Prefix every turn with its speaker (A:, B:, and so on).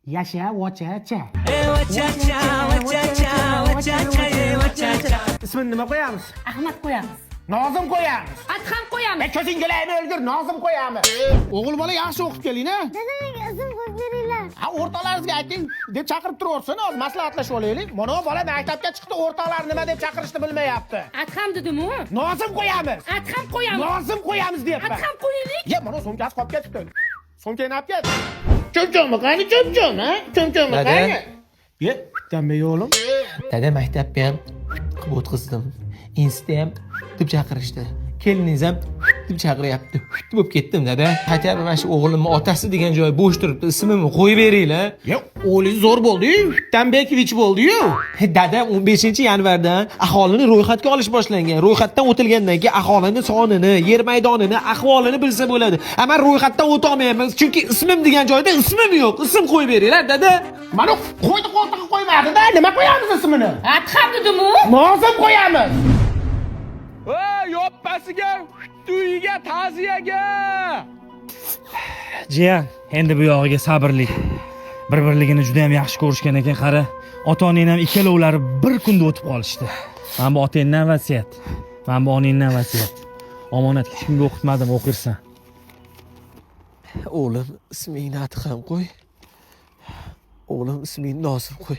A: Yasha, vachacha. Ismini nima qo'yamiz?
B: Ahmad qo'yamiz.
A: Nozim qo'yamiz.
B: Adham qo'yamiz.
A: E, ko'zinglarni o'lgur, Nozim qo'yamiz. O'g'il bola yaxshi o'qib keling, a?
C: Dadamga ism qo'yib beringlar.
A: Ha, o'rtoqlaringizga ayting deb chaqirib turaversin, hozir maslahatlashib olaylik. Mana bu bola maktabga chiqdi, o'rtoqlar nima deb chaqirishni bilmayapti.
B: Adham dedimu?
A: Nozim qo'yamiz.
B: Adham qo'yamiz.
A: Nozim qo'yamiz deyapman.
B: Adham qo'yaylik.
A: Ye, mana sumkasi qolib ketibdi. Sumkani olib ket. Cho'mcho'mi qani, cho'mcho'm, ha? Cho'mcho'mi
D: Dada.
A: qani? Ye, dambe o'g'lim.
D: Dada, maktabga ham qilib o'tqizdim. Institutda ham deb chaqirishdi. Keliningiz ham deb chaqiryapti. Bo'lib ketdim, dada. Хотя бы mana shu o'g'limni otasi degan joyi bo'sh turibdi. Ismimni qo'yib beringlar.
A: Ye, o'g'lingiz zo'r bo'ldi-yu, Dambekovich bo'ldi-yu.
D: Dada, 15-yanvardan aholini ro'yxatga olish boshlangan. Ro'yxatdan o'tilgandan keyin aholini sonini, yer maydonini, ahvolini bilsa bo'ladi. A men ro'yxatdan o'ta olmayapman, chunki ismim degan joyda ismim yo'q. Ism qo'yib beringlar, dada.
A: Mana qo'ydi, qo'ltig'i qo'ymadi-da, nima qo'yamiz ismini?
B: Adham dedimu?
A: Nozim qo'yamiz.
E: Ey, yoppasiga, uyiga, ta'ziyaga.
F: Jiyan, endi bu yog'iga sabrli. Bir birligini juda ham yaxshi ko'rishgan ekan, qara. Ota onang ham ikkalovlari bir kunda o'tib qolishdi. Mana bu otangdan vasiyat. Mana bu onangdan vasiyat. Omonat, hech kimga o'qitmadim, o'qirsan.
D: O'g'lim, ismingni Adham qo'y. O'g'lim, ismingni Nozim qo'y.